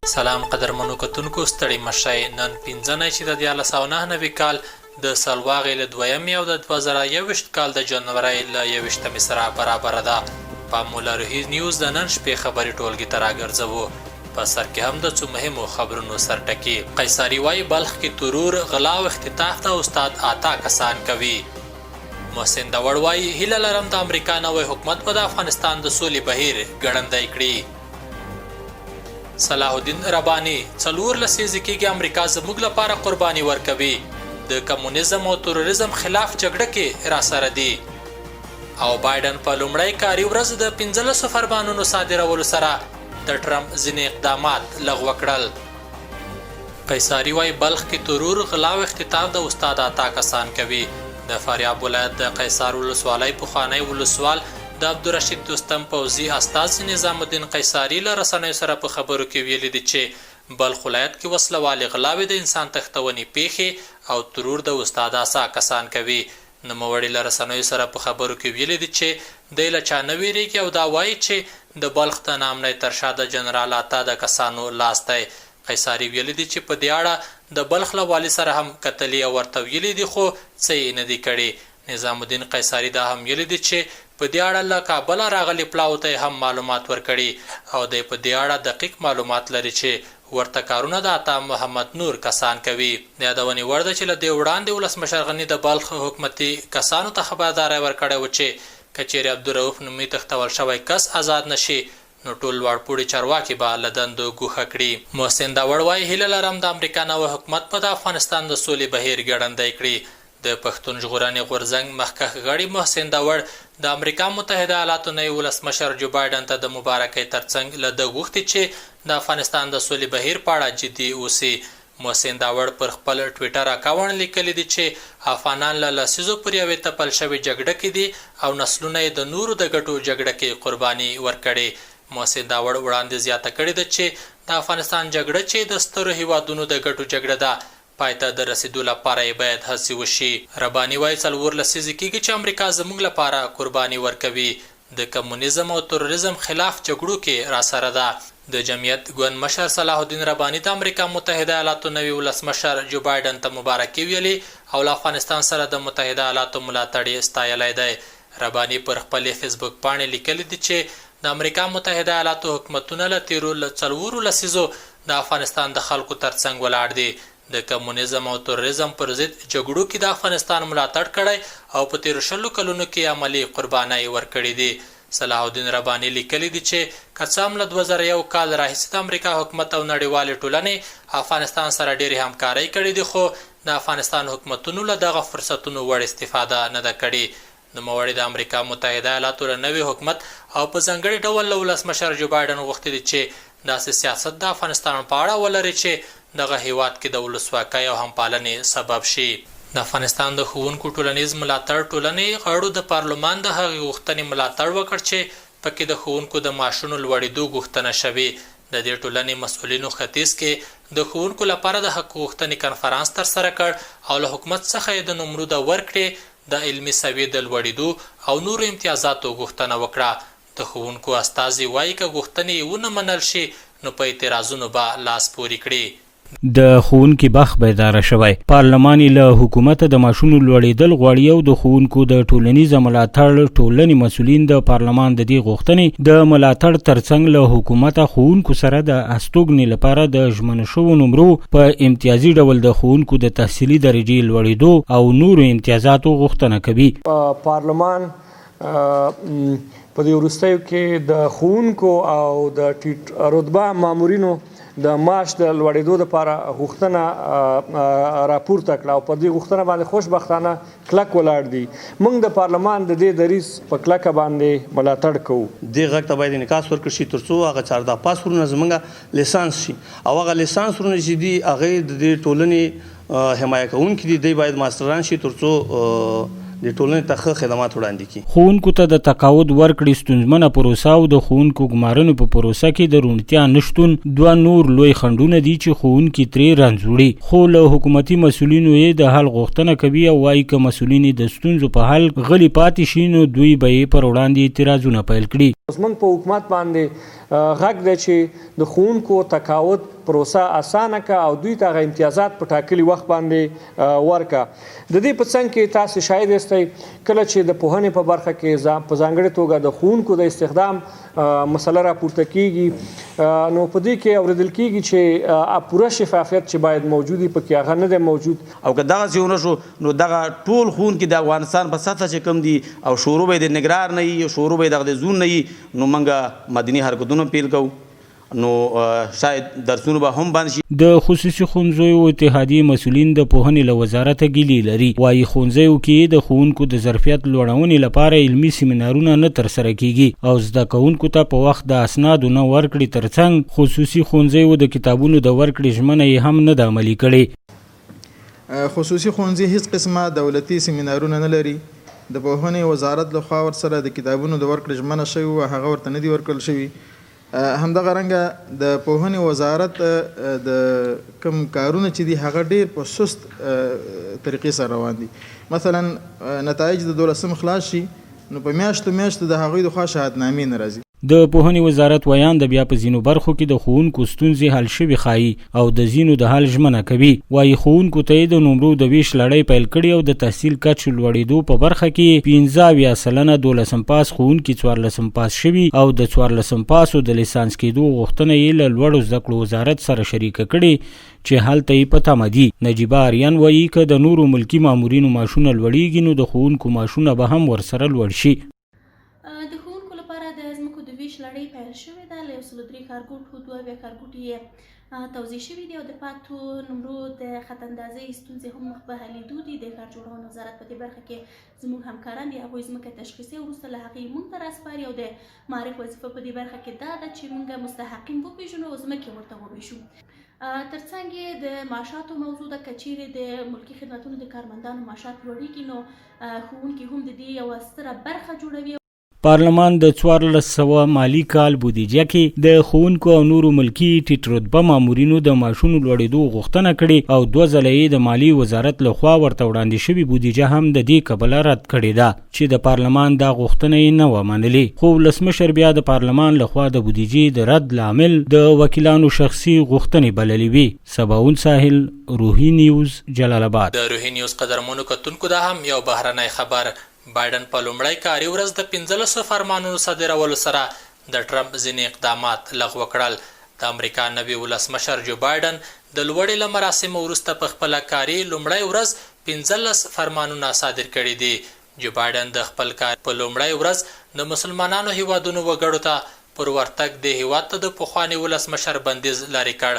سلام قدرمنو کتونکو، ستړي مه شئ. نن پنځه چې د 1399 کال د سلواغې له دویمې او د 2021 کال د جنورۍ له 21مې سره برابره ده. پام مو له روهي نیوز د نن شپې خبري ټولګې ته راګرځوو. په سر کې هم د څو مهمو خبرونو سرټکي. قیصاري وايي بلخ کې ترور، غلا او اختطاف د استاد عطا کسان کوي. محسن داوړ وايي هیله لرم د امریکا نوی حکومت به د افغانستان د سولې بهیر ګړندی کړي. صلاح الدین رباني، څلور لسیزې کېږي امریکا زموږ لپاره قرباني ورکوي، د کمونیزم او تروریزم خلاف جګړه کې راسره دي. او بایډن په لومړۍ کاري ورځ د 15 فرمانونو صادرولو سره د ټرمپ ځینې اقدامات لغوه کړل. قیصاري وايي بلخ کې ترور، غلا او اختطاف د استاد عطا کسان کوي. د فاریاب ولایت د قیصار ولسوالۍ پخوانی ولسوال د عبدالرشید دوستم پوځي استازي نظام الدین قیصاري له رسنیو سره په خبرو کې ویلي دي چې بلخ ولایت کې وسله والې غلاوې، د انسان تښتونې پېښې او ترور د استاد عطا کسان کوي. نوموړي له رسنیو سره په خبرو کې ویلي دي چې دی له چا نه وېرېږي او دا وايي چې د بلخ د ناامنۍ تر شا د جنرال عطا د کسانو لاس دی. قیصاري ویلي دي چې په دې اړه د بلخ له والي سره هم کتلي او ورته ویلي دي خو څه یې نه دي کړي. نظام الدین قیصاري دا هم ویلي دي چې په دې اړه له کابله راغلي پلاوو ته یې هم معلومات ورکړي او دی په دې اړه دقیق معلومات لري چې ورته کارونه د عطا محمد نور کسان کوي. د یادونې وړ ده چې له دې وړاندې ولسمشر غني د بلخ حکومتي کسانو ته خبرداری ورکړی و چې که چېرې عبدالروف نومي تښتول شوی کس ازاد نه شي نو ټول لوړپوړي چارواکي به له دندو ګوښه کړي. محسن داوړ وايي، هیله لرم د امریکا نوی حکومت به د افغانستان د سولې بهیر ګړندی کړي. د پښتون ژغورنې غورځنګ مخکښ غړي محسن داوړ د امریکا متحده ایالاتو نوي ولسمشر جو بایډن ته د مبارکۍ ترڅنګ له ده غوښتي چې د افغانستان د سولې بهیر په اړه جدي اوسي. محسن داوړ پر خپل ټویټر اکاونټ لیکلي دي چې افغانان له لسیزو پر یوې تپل شوې جګړه کې دي او نسلونه یې د نورو د ګټو جګړه کې قرباني ورکړې. محسن داوړ وړاندې زیاته کړې ده چې د افغانستان جګړه چې د سترو هیوادونو د ګټو جګړه ده، پای ته د رسېدو لپاره یې باید هڅې وشي. رباني وايي، څلور لسیزې کېږي چې امریکا زموږ لپاره قرباني ورکوي، د کمونیزم او تروریزم خلاف جګړو کې راسره ده. د جمعیت ګوند مشر صلاح الدین رباني د امریکا متحده ایالاتو نوي ولسمشر جو بایډن ته مبارکي ویلې او له افغانستان سره د متحده ایالاتو ملاتړ یې ستایلی دی. رباني پر خپلې فېسبوک پاڼې لیکلي دي چې د امریکا متحده ایالاتو حکومتونه له تېرو څلورو لسیزو د افغانستان د خلکو ترڅنګ ولاړ دي، د کمونیزم او تروریزم پر ضد جګړو کې د افغانستان ملاتړ کړی او په تېرو شلو کلونو کې عملي قربانۍ ورکړې دي. صلاح الدین رباني لیکلي دي چې که څه هم له 2001 کال راهیسې د امریکا حکومت او نړیوالې ټولنې افغانستان سره ډېرې همکارۍ کړې دي، خو د افغانستان حکومتونو له دغه فرصتونو وړ استفاده نه ده کړې. نوموړي د امریکا متحده ایالاتو له نوي حکومت او په ځانګړي ډول له ولسمشر جو بایډن غوښتي دي چې داسې سیاست د افغانستان په اړه ولري چې دغه هېواد کې د ولسواکۍ او همپالنې سبب شي. د افغانستان د ښوونکو ټولنیز ملاتړ ټولنې غړو د پارلمان د هغې غوښتنې ملاتړ وکړ چې په کې د ښوونکو د معاشونو لوړېدو غوښتنه شوې. د دې ټولنې مسؤلینو ختیځ کې د ښوونکو لپاره د حق غوښتنې کنفرانس ترسره کړ او له حکومت څخه یې د نمرو د ورکړې، د علمي سویې د لوړېدو او نورو امتیازاتو غوښتنه وکړه. د ښوونکو استازي وايي که غوښتنې یې ونه منل شي نو په اعتراضونو به لاس پورې کړي. د ښوونکي بخت بیداره شوی، پارلمان یې له حکومته د معاشونو لوړېدل غواړي او د ښوونکو د ټولنیز ملاتړ ټولنې مسؤلین د پارلمان د دې غوښتنې د ملاتړ ترڅنګ له حکومته ښوونکو سره د استوګنې لپاره د ژمنو شوو نمرو په امتیازي ډول د ښوونکو د تحصیلي درجې لوړېدو او نورو امتیازاتو غوښتنه کوي. پارلمان په دې وروستیو کې د ښوونکو او د ټیټ رتبه مامورینو د معاش د لوړېدو لپاره غوښتنه راپورته کړه او په دې غوښتنه باندې خوشبختانه کلک ولاړ دي. موږ د پارلمان د دې دریځ په کلکه باندې ملاتړ کوو. دې غږ ته باید انعکاس ورکړ شي تر څو هغه چارده پاس ورونه زمونږ لیسانس شي او هغه لیسانس ورونه چې دي هغه د دې ټولنې حمایه کوونکي دي، دوی باید ماسټران شي تر څو د ټولنې ته ښه خدمات وړاندې کړي. ښوونکو ته د تقاعد ورکړې ستونزمنه پروسه او د ښوونکو ګمارنې په پروسه کې د روڼتیا نشتون دوه نور لوی خنډونه دي چې ښوونکي ترې رنځ وړي، خو له حکومتي مسؤلینو یې د حل غوښتنه کوي او وايي که مسؤلین یې د ستونزو په حل غلي پاتې شي نو دوی به یې پر وړاندې اعتراضونه پیل کړي. زموږ په حکومت باندې غږ دی چې د ښوونکو تقاعد پروسه اسانه که او دوی ته هغه امتیازات په ټاکلي وخت باندې ورکه. د دې په څنګ کې تاسې شاهد یاستئ کله چې د پوهنې په برخه کې په ځانګړې توګه د ښوونکو د استخدام مسله راپورته کیږي نو په دې کې اوریدل کیږي چې پوره شفافیت چې باید موجود وي پکې هغه نه دی موجود. او که دغسې ونه شو نو دغه ټول ښوونکي د افغانستان په سطح چې کوم دي او شروع به یې د ننګرهار نه وي شروع به یې دغه د زون نه وي نو موږ مدني حرکتونه پیل کوو نو شاید درسونه به هم بند شي. د خصوصي ښوونځیو اتحادیې مسؤلین د پوهنې له وزارته ګیلې لري، وايي ښوونځیو کې یې د ښوونکو د ظرفیت لوړونې لپاره علمي سیمینارونه نه ترسره کېږي او زده کوونکو ته په وخت د اسنادو نه ورکړې ترڅنګ خصوصي ښوونځیو د کتابونو د ورکړې ژمنه یې هم نه ده عملي کړې. خصوصي ښوونځي هیڅ قسمه دولتي سیمینارونه نه لري، د پوهنې وزارت له خوا ورسره د کتابونو د ورکړې ژمنه شوې وه، هغه ورته نه دي ورکړل شوي. همدغه رنګه د پوهنې وزارت د کوم کارونه چې دي هغه ډیر په سست طریقې سره روان دي. مثلا نتایج د دولسم خلاص شي نو په میاشتو میاشتو د هغوی د خوا شهادنامې نه راځي. د پوهنې وزارت ویاند بیا په ځینو برخو کې د ښوونکو ستونزې حل شوې ښايي او د ځینو د حل ژمنه کوي. وايي ښوونکو ته یې د نمرو د وېش لړۍ پیل کړې او د تحصیل کچ لوړېدو په برخه کې یې 75% دولسم پاس ښوونکي څوارلسم پاس شوي او د څوارلسم پاسو د لیسانس کېدو غوښتنه یې له لوړو زده کړو وزارت سره شریکه کړې چې هلته یې په تمه دي. نجیبه آریان وایي که د نورو ملکي مامورینو معاشونه لوړېږي نو د ښوونکو معاشونه به هم ورسره لوړ شي. د ښوونکو لپاره د ځمکو د ویش لړۍ پیل شوې ده. له 103 ښارګوټو 72 ښارګوټي یې توزیع شوي دي او د پاتو نمرو د خط اندازۍ ستونزې هم مخ په حلېدو دي. د ښار جوړونې وزارت په دې برخه کې زموږ همکاران دي، هغوی ځمکه تشخیصوي، وروسته له هغې موږ ته راسپاري او د معارف وظیفه په دې برخه کې دا ده چې موږ مستحقین وپېژنو او ځمکې ورته وویشو. ترڅنګ یې د معاشاتو موضوع ده، که چیرې د ملکي خدمتونو د کارمندانو معاشات لوړیږي نو ښوونکي هم د دې یوه ستره برخه جوړوي. پارلمان د 1400 مالي کال بودیجه کې د ښوونکو او نورو ملکي ټیټ رتبه مامورینو د معاشونو لوړېدو غوښتنه کړې او دوه ځله یې د مالي وزارت له خوا ورته وړاندې شوې بودیجه هم د دې کبله رد کړې ده چې د پارلمان دا غوښتنه یې نه وه منلې. خو ولسمشر بیا د پارلمان له خوا د بودیجې د رد لامل د وکیلانو شخصي غوښتنې بللې وې. سباوون ساحل، روهي نیوز، جلال اباد. د روهي نیوز قدرمنو کتونکو دا هم یو بهرنی خبر، بایډن په لومړی کاري ورځ د 15 فرمانونو صادرولو سره د ټرمپ ځینې اقدامات لغوه کړل. د امریکا نوي ولسمشر جو بایډن د لوړې له مراسمو وروسته په خپله کاري لومړی ورځ 15 فرمانونه صادر کړي دي. جو بایډن د خپل کار په لومړی ورځ د مسلمانانو هیوادونو وګړو ته پر ورتګ دې هیواد ته د پخواني ولسمشر بندیز لرې کړ.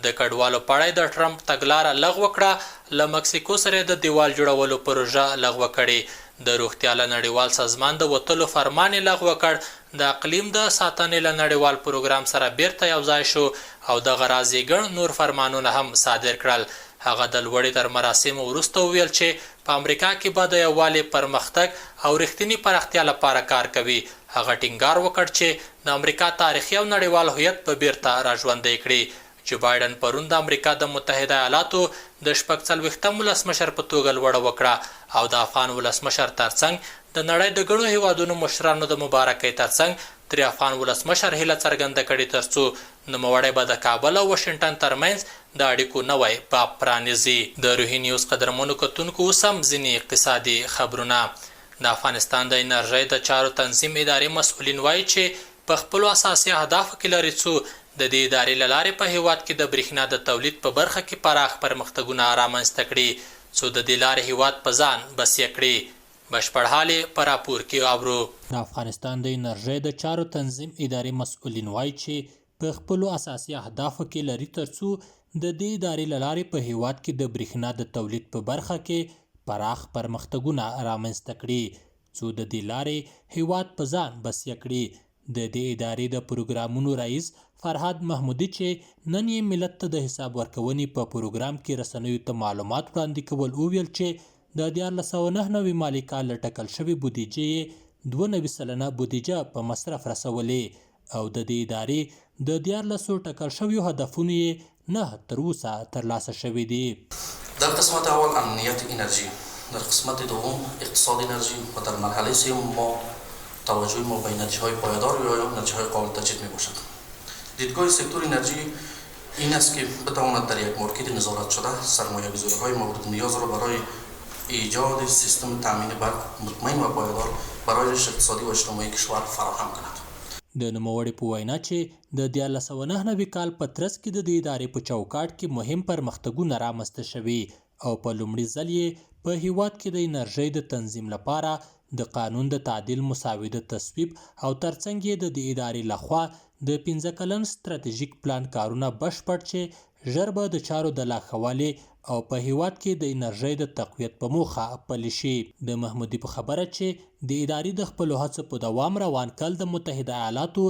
د کډوالو په اړه یې د ټرمپ تګلاره لغوه کړه، له مکسیکو سره یې د دیوال جوړولو پروژه لغوه کړې، د روغتیا له نړیوال سازمان د وتلو فرمان یې لغوه کړ، د اقلیم د ساتنې له نړیوال پروګرام سره بیرته یوځای شو او دغه راز یې ګڼ نور فرمانونه هم صادر کړل. هغه د لوړې تر مراسمو وروسته وویل چې په امریکا کې به د یووالي، پرمختګ او رښتیني پراختیا لپاره کار کوي. هغه ټینګار وکړ چې د امریکا تاریخي او نړیوال هویت به بیرته راژوندی کړي. جو بایډن پرون د امریکا د متحده ایالاتو د 46م ولسمشر په توګه لوړه وکړه او د افغان ولسمشر ترڅنګ د نړۍ د ګڼو هیوادونو مشرانو د مبارکۍ ترڅنګ ترې افغان ولسمشر هیله څرګنده کړې ترڅو نوموړی به د کابل او واشنګټن ترمنځ د اړیکو نوی باب پرانیزي. د روهي نیوز قدرمنو کتونکو اوس هم ځینې اقتصادي خبرونه. د افغانستان د انرژۍ د چارو تنظیم ادارې مسؤلین وايي چې په خپلو اساسي اهدافو کې لري څو د دې ادارې له لارې په هېواد کې د برښنا د تولید په برخه کې پراخ پرمختګونه رامنځته کړي څو د دې لارې هېواد په ځان بسیه کړي. بشپړ حال یې په راپور کې اورو. د افغانستان د انرژۍ د چارو تنظیم ادارې مسؤلین وايي چې په خپلو اساسي اهدافو کې لري ترڅو د دې ادارې له لارې په هېواد کې د برښنا د تولید په برخه کې پراخ پرمختګونه رامنځته کړي څو د دې لارې هېواد په ځان بسیه کړي. د دې ادارې د پروګرامونو رئیس فرهاد محمودي چې نن یې ملت ته د حساب ورکونې په پروګرام کې رسنیو ته معلومات وړاندې کول وویل چې د 1399 مالي کال له ټاکل شوې بودیجې یې 92% بودیجه په مصرف رسولې او د دې ادارې د دیارلسو ټاکل شویو هدفونو یې نه تر اوسه ترلاسه شوي دي. در قسمت اول امنیت انرژی، در قسمت دوم اقتصاد انرژی و در مرحله سوم ما توجه ما به انرژی های پایدار و یا انرژی های قابل تجدید می باشد. دیدگاه سکتور انرژی این است که بتواند در یک مارکت نظارت شده سرمایه‌گذاری‌های مورد نیاز را برای ایجاد سیستم تامین برق مطمئن و پایدار برای رشد اقتصادي و اجتماعي کشور فراهم کند. د نوموړي په وینا چې د 1399 کال په ترڅ کې د دې ادارې په چوکاټ کې مهم پرمختګونه رامنځته شوي او په لومړي ځل یې په هیواد کې د انرژۍ د تنظیم لپاره د قانون د تعدیل مسوده تصویب او ترڅنګ یې د دې ادارې لخوا د 5 کلن ستراتیژیک پلان کارونه بشپړ چې ژر به د چارو د لا ښه والي او په هیواد کې د انرژۍ د تقویت په موخه پلي شي. د محمودي په خبره چې د ادارې د خپلو هڅو په دوام روان کال د متحده ایالاتو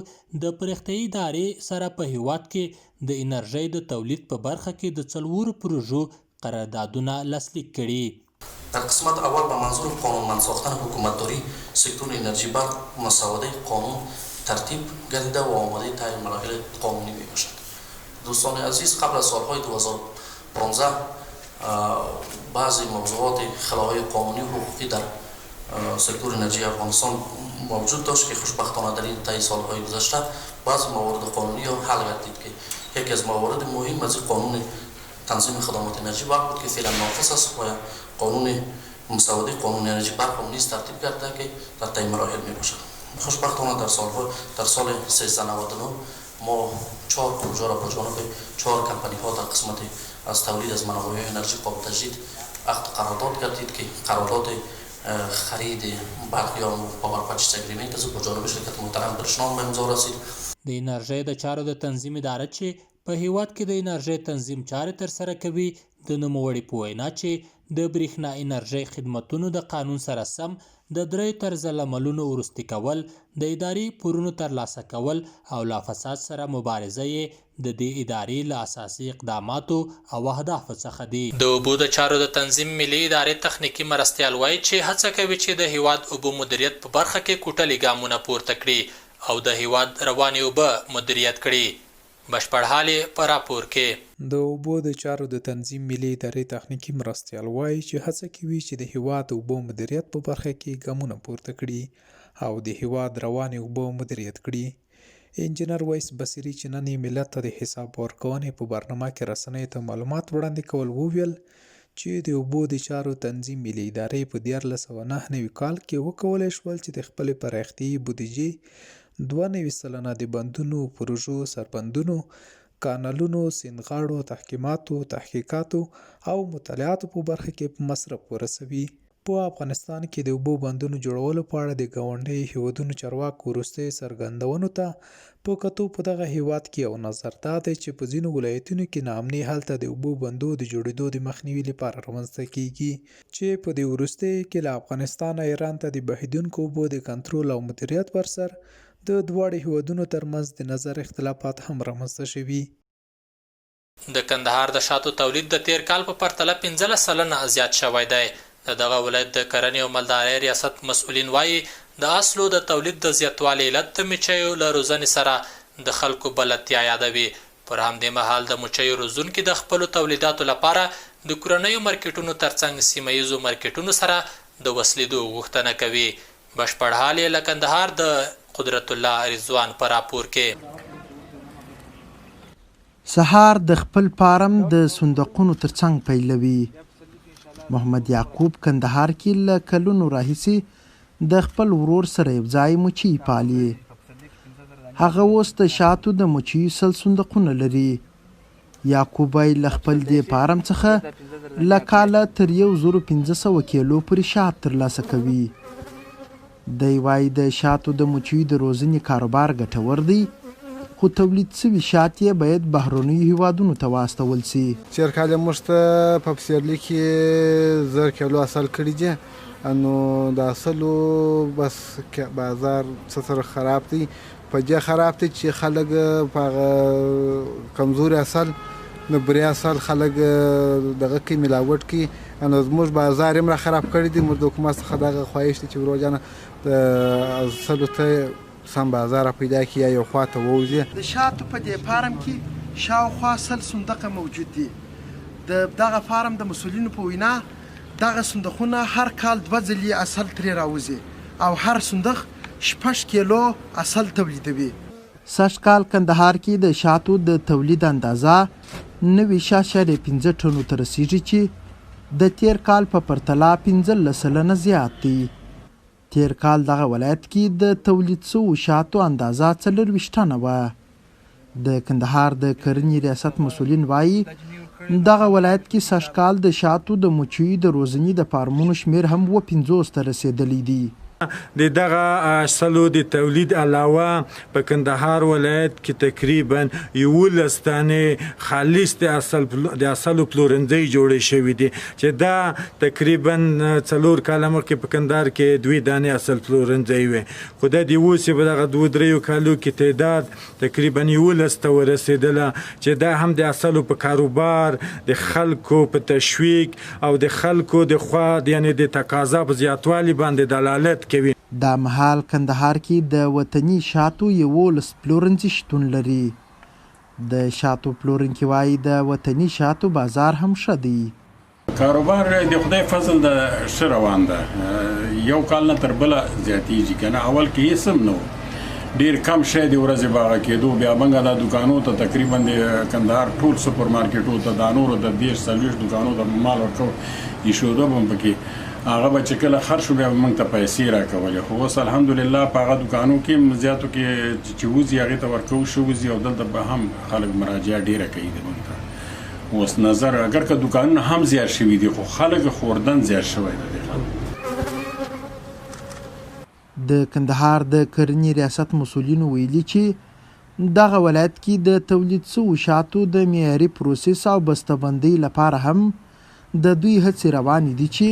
د پرمختیايي ادارې سره په هیواد کې د انرژۍ د تولید په برخه کې د 4 پروژو قراردادونه لاسلیک کړي. در قسمت اول به منظور قانونمند ساختن حکومتداری سکتور انرژی برق مسوده قانون ترتیب گردیده و آماده طی مراحل قانونی می باشد. دوستان عزیز، قبل از سالهای 2015 بعضی موضوعات خلاهای قانونی و حقوقی در سکتور انرژی افغانستان موجود داشت که خوشبختانه در این طی سالهای گذشته بعضی موارد قانونی حل گردید که یکی از موارد مهم از قانون تنظیم خدمات انرژی برق بود که فعلا نافذ است و قانون مسوده قانون انرژی برق هم نیز ترتیب کرده که در طی مراحل می باشد. خوشبختانه در سال 1399 ما 4 پروژه را با جانب 4 کمپانی ها در قسمت از تولید از منابع انرژی قابل تجدید عقد قرارداد گردید که قرارداد خرید برق یا power purchase agreement از با جانب شرکت محترم برشنان به امضا رسید. د انرژۍ د چارو د تنظیم اداره چې په هیواد کې د انرژۍ تنظیم چارې ترسره کوي، د نوموړي په وینا چې د برېښنا انرژۍ خدمتونو د قانون سره سم د 3 طرزالعملونو وروستي کول، د ادارې پورونو ترلاسه کول او له فساد سره مبارزه یې د دې ادارې له اساسي اقداماتو او اهدافو څخه دي. د اوبو د چارو د تنظیم ملي ادارې تخنیکي مرستیال وایي چې هڅه کوي چې د هیواد اوبو مدیریت په برخه کې کوټلي ګامونه پورته کړي او د هیواد روانې اوبه مدیریت کړي. بشپړ حال یې په راپور کې. د اوبو د چارو د تنظیم ملي ادارې تخنیکي مرستیال وایي چې هڅه کوي چې د هیواد اوبو مدیریت په برخه کې ګامونه پورته کړي او د هیواد روانې اوبه مدیریت کړي. انجنیر ویس بصیري چې نن یې ملت ته د حساب ورکونې په برنامه کې رسنیو ته معلومات وړاندې کول وویل چې د اوبو د چارو تنظیم ملي ادارې په 1399 کال کې وکولی شول چې د خپلې پراختیايي بودیجې 92% د بندونو، پروژو، سربندونو، کانالونو، سیندغاړو، تحکیماتو، تحقیقاتو او مطالعاتو په برخه کې په مصرف ورسوي. په افغانستان کې د اوبو بندونو جوړولو په اړه د ګاونډیو هیوادونو چارواکو وروستیو څرګندونو ته په کتو په دغه هیواد کې یو نظر دا دی چې په ځینو ولایتونو کې ناامني هلته د اوبو بندو د جوړېدو د مخنیوي لپاره رامنځته کیږي چې په دې وروستیو کې له افغانستانه ایران ته د بهیدونکو اوبو د کنترول او مدیریت پر سر د دواړو هیوادونو ترمنځ د نظر اختلافات هم رامنځته شوي. د کندهار د شاتو تولید د تیر کال په پرتله 15% زیات شوی دی. د دغه ولایت د کرنې او مالدارۍ ریاست مسؤلین وایي د اصلو د تولید د زیاتوالي علت د مچیو له روزنې سره د خلکو بلدتیا یادوي. پر همدې مهال د مچیو روزونکي د خپلو تولیداتو لپاره د کورنیو مارکیټونو ترڅنګ سیمه ییزو مارکیټونو سره د وصلېدو غوښتنه کوي. بشپړ حال یې له کندهار د قدرت الله رضوان په راپور کې. سهار د خپل فارم د صندوقونو ترڅنګ پیلوي. محمد یعقوب کندهار کې له کلونو راهیسې د خپل ورور سره یو ځای مچۍ پالي. هغه اوس د شاتو د مچیو 100 صندوقونه لري. یعقوب وایي له خپل دې فارم څخه له کاله تر 1500 کیلو پورې شات ترلاسه کوي. دی وایي د شاتو د مچیو د روزنې کاروبار ګټور دی، خو تولید شوي شات یې باید بهرنیو هیوادونو ته واستول شي. تېر کال یې موږ ته په پسرلي کې 1000 کیلو عسل کړي دي، نو د عسلو بس بازار څه سره خراب دی. په دې خراب دی چې خلک په هغه کمزوري عسل، نبري عسل خلک دغه کوي، ملاوټ کوي. نو زموږ بازار یې هم را خراب کړی دی. موږ د حکومت څخه دغه خواهش دی چې ورور جانه د عسلو ته سم بازار را پیدا کړي یا یو خوا ته ووځي. د شاتو په دې فارم کې شاوخوا 100 صندوقه موجود دي. د دغه فارم د مسؤلینو په وینا دغه صندوقونه هر کال 2 ځلې عسل ترې راوځي او هر صندوق 6 کیلو عسل تولیدوي. سږ کال کندهار کې د شاتو د تولید اندازه 90.5 ټنو ته رسیږي چې د تېر کال په پرتله 15% زیات دی. تېر کال دغه ولایت کې د تولید شوو شاتو اندازه 24 ټنه وه. د کندهار د کرنې ریاست مسؤلین وايي، دغه ولایت کې سږ کال د شاتو د مچیو د روزنې د فارمونو شمېر هم 57 ته رسېدلی دی. د دغه عسلو د تولید علاوه په کندهار ولایت کې تقریبا 11 دانې خالص د عسل د عسلو پلورنځۍ جوړې شوې دي چې دا تقریبا 4 کاله مخکې په کندهار کې 2 دانې عسل پلورنځۍ وې، خو دا د اوس په دغه 2-3 کالو کې تعداد تقریبا 11 ته ورسېدله چې دا هم د عسلو په کاروبار د خلکو په تشویق او د خلکو د خوا یعنې د تقاضا په زیاتوالي باندې دلالت کوي. دا مهال کندهار کې د وطني شاتو 11 پلورنځي شتون لري. د شاتو پلورونکي وايي د وطني شاتو بازار هم ښه دی. کاروبار د خدای فضل ده ښه روان ده، یو کال نه تر بله زیاتیږي کنه. اول کې هیڅ هم نه و، ډیر کم شی د ورځې باغه کېدو. بیا موږ دا دوکانو ته تقریبا د کندهار ټول سپر مارکیټو ته دا نورو د 30-40 دوکانو ته مال ورکو، ایښوده به هم پکې، هغه به چې کله خرڅ شو بیا به موږ ته پیسې راکولې. خو اوس الحمدلله په هغه دوکانو کې هم زیاتو کې چې وځي هغې ته ورکو ښه وځي، او دلته به هم خلک مراجعه ډېره کوي د موږ ته اوس نظر. اګر که دوکانونه هم زیات شوي دي خو خلک خوردن زیات شوی دی. د کندهار د کرنې ریاست مسؤلینو ویلي چې دغه ولایت کې د تولید شوو شاتو د معیاري پروسس او بسته بندۍ لپاره هم د دوی هڅې روانې دي چې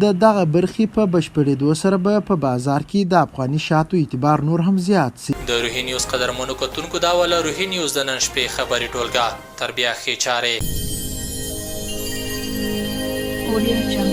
د دغه برخې په بشپړېدو سره به په بازار کې د افغاني شاتو اعتبار نور هم زیات شي. د روهي نیوز قدرمنو کتونکو دا وه له روهي نیوز د نن شپې خبري ټولګه. تر بیا ښې چارې. Audio Jungle.